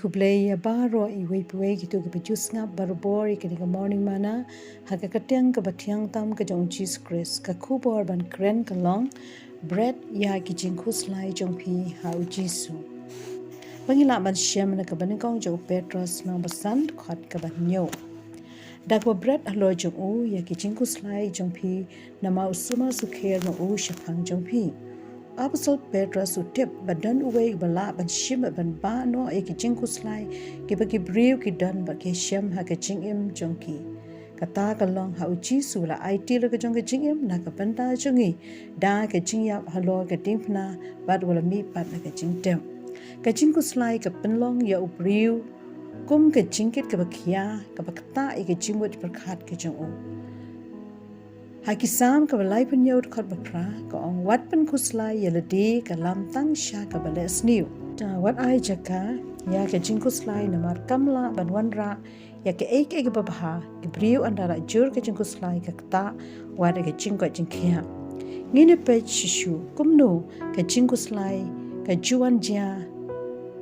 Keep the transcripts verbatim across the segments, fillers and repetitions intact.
Khublei ïa baroh iwei pa iwei kito kiba ju sngap barabor ïa kane ka Morning Manna ha ka kyrteng kaba thiang tam ka jong u Jisu Khrist. Ka khubor ban kren ka long bret ïa ki jingkhuslai jong phi ha u Jisu. Ba ngi lah ban shem na kaba nyngkong jong u Petros lynnong ba san dkhot kaba hynñiew. Da kaba bret halor jong u ïa ki jingkhuslai jong phi, namar u sumar sukher ma u shaphang jong phi. Apostol Petros u tip ba don uwei uba lah ban shim bad ban bah noh ïa ki jingkhuslai kiba ki briew ki don bad ki shem ha ka jingim jong ki. Kata ka long ha u Jisu la aiti la ka jong ka jingim na ka bynta jong ngi da ka jingïap halor ka diengphna bad u la mihpat na ka jingtep. Ka jingkhuslai ka pynlong ïa u briew kum ka jingkit kaba khia kaba ktah ïa ka jingmut pyrkhat ka jong u. Ha ki Salm kaba laiphew hynñiew dkhot ba phra ka ong, wat pynkhuslai ïa lade ka lam tang sha kaba leh sniew. Ta wat ai jaka ïa ka jingkhuslai namar kam lah ban wanrah ïa kaei kaei kaba bha. Ki briew ynda la jur ka jingkhuslai ka ktah wat ïa ka jingkoit jingkhiah. Ngin ïa peit shisha kumno ka jingkhuslai ka ju wan jia,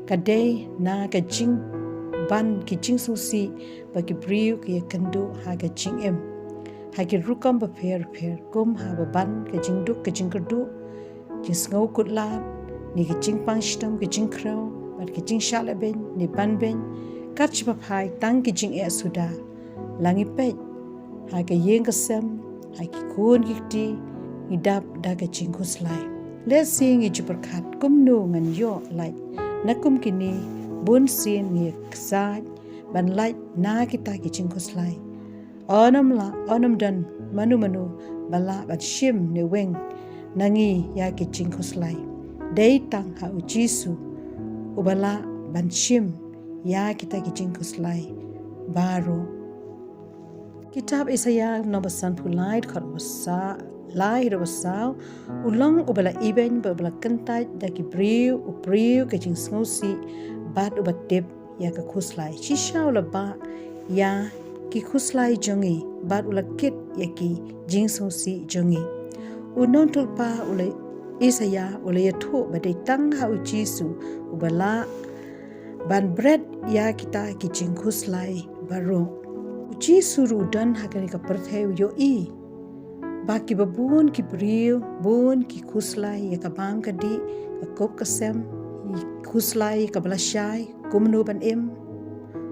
ka dei na ka jingban ki jingsngewsih ba ki briew ki ïakynduh ha ka jingim ha ki rukom bapher bapher, kum ha ba ban ka jingduk ka jingkyrduh, jingsngew kut lad, ne ka jingpang shitom ka jingkhrew, bad ka jingshah lehbeiñ ne ban beiñ, kat shaba phai tang ki jingeh suda. La ngi peit ha ka ïing ka sem, ha ki khun ki kti, ngi dap da ka jingkhuslai. Lehse ngi ju pyrkhat, kumno ngan ïoh lait na kum kine? Bun sien ngi ïa ksaid ban lait na kita ki jingkhuslai. Ym lah, ym don mano mano ba lah ban shim ne weng na ngi ïa ki jingkhuslai. Dei tang ha u Jisu uba lah ban shim ïa kita ki jingkhuslai baroh. Kitab Isaïah lynnong ba sanphew lai dkhot ba sa, lai haduh ba saw, u long uba la ibeiñ bad uba la kyntait da ki briew, u briew ka jingsngewsih bad uba tip ïa ka khuslai. Shisha u la bah ïa ki khuslai jong ngi bad u la kit ïa ki jingsngewsih jong ngi. U nongïathuhlypa u la Isaïah u la ïathuh ba dei tang ha u Jisu uba lah ban bret ïa kita ki jingkhuslai baroh. U Jisu ruh u don ha kane ka pyrthei, u ïohi ba kiba bun ki briew, bun ki khuslai ïa ka bam ka dih, ka kup ka sem, ki khuslai ïa kaba lashai, kumno ban im.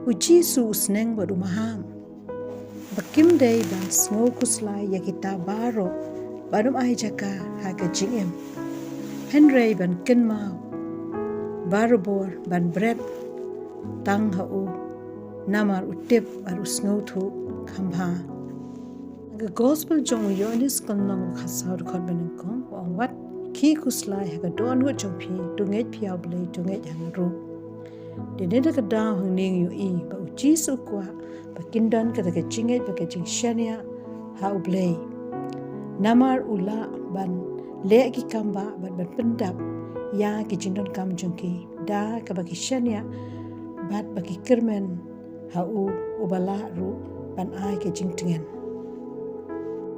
U Jisu u sneng bad u maham ba kim dei ban sngew khuslai ïa kita baroh bad um ai jaka ha ka jingim, hynrei ban kynmaw barabor ban bret tang ha u, namar u tip bad u sngewthuh kham bha. Ka Gospel jong u Ïoannis ka lynnong ba khatsaw dkhot ba nyngkong, u ong, wat khie khuslai ha ka dohnud jong phi, to ngeit phi ïa U Blei, to ngeit ha nga ruh. Dei na kata ka daw hangne ngi ïohi ba u Jisu u kwah ba kin don kata ka jingngeit bad ka jingshaniah ha U Blei. Namar u lah ban leh ki kam bah bad ban pyndap ïa ki jingdonkam jong ki da kaba ki shaniah bad ba ki kyrmen ha u, uba lah ruh ban ai ka jingtngen.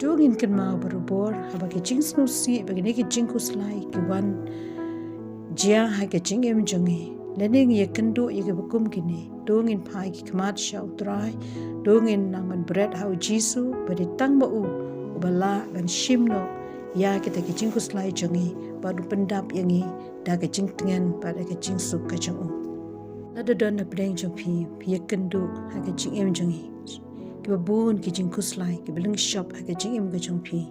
To ngin kynmaw barabor haba ki jingsngewsih bad kine ki jingkhuslai ki wan jia ha ka jingim jong ngi, lane ngi ïakynduh ïa kiba kum kine, to ngin phai ki khmat sha U Trai, to ngin nang ban bret ha u Jisu ba dei tang ma u uba lah ban shim noh ïa kita ki jingkhuslai jong ngi bad u pyndap ïa ngi da ka jingtngen bad da ka jingsuk ka jong u. Lada don na pdeng jong phi, phi ïakynduh ha ka jingim jong ngi kiba bun ki jingkhuslai kiba lyngshop ha ka jingim ka jong phi.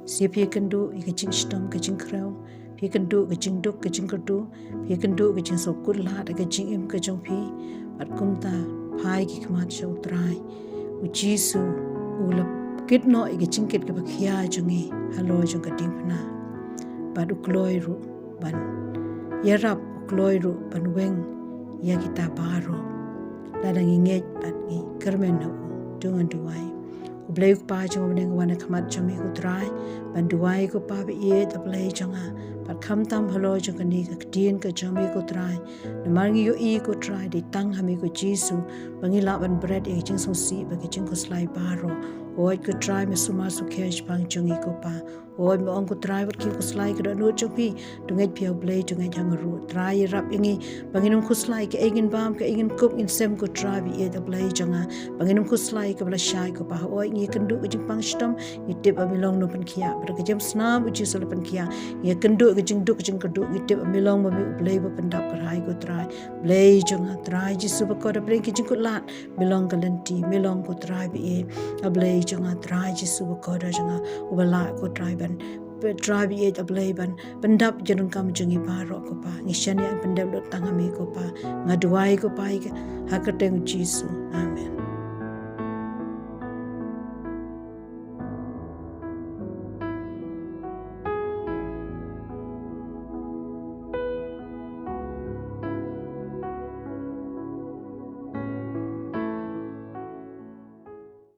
Shisha phi ïakynduh ïa ka jingshitom ka jingkhrew, phi ïakynduh ka jingduk ka jingkyrduh, phi ïakynduh ka jingsuk kut lad ha ka jingim ka jong phi. Bad kumta phai ki khmat sha U Trai. U Jisu u la kit noh ïa ka jingkit kaba khia jong ngi halor jong ka diengphna. Bad u kloi ruh ban ïarap, u kloi ruh ban weng ïa kita baroh lada ngi ngeit bad ngi kyrmen ha u. To ngin duwai. U Blei u Kpa jong nga, nga wan ha khmat jong me ko Trai ban duwai ko Pa ba ïeit, A Blei jong nga, bad khamtam halor jong kane ka ktien ka jong me ko Trai. Namar ngi ïohi ko Trai dei tang ha me ko Jisu ba ngi lah ban bret ïa ki jingsngewsih bad ki jingkhuslai baroh. Hooid ko Trai, me sumar sukher shaphang jong ngi ko Pa. Oi, me ong ko Trai, wat khie khuslai ka dohnud jong phi. To ngeit phi, A Blei, to ngeit ha nga ruh. Trai, ïarap ïa ngi ba ngin ym khuslai kaei ngin bam, kaei ngin kup, ngin sem, ko Trai ba ïeit, A Blei jong nga. Ba ngin ym khuslai kaba lashai, ko Pa. Oi, ngi ïakynduh ka jingpang shitom, ngi tip ba me long u nongpynkhiah. Bad ka jingïasam u Jisu la pynkhiah. Ngi ïakynduh ka jingduk jingkyrduh, ngi tip ba me long ba me U Blei ba pyndap kyrhai, ko Trai. Blei jong nga, Trai Jisu bakordor, ba ha ki jingkutlad me long ka lynti, me long ko Trai ba ïeit. A Blei jong nga, Trai Jisu bakordor jong nga, uba lah ko Trai ban, Trai ba ïeit, A Blei, ban pyndap ïa ki jingdonkam jong ngi baroh, ko Pa. Ngi shaniah, pyndep lut tang ha me, ko Pa. Nga duwai, ko Pa, ïa ka, ha ka kyrteng u Jisu. Amen.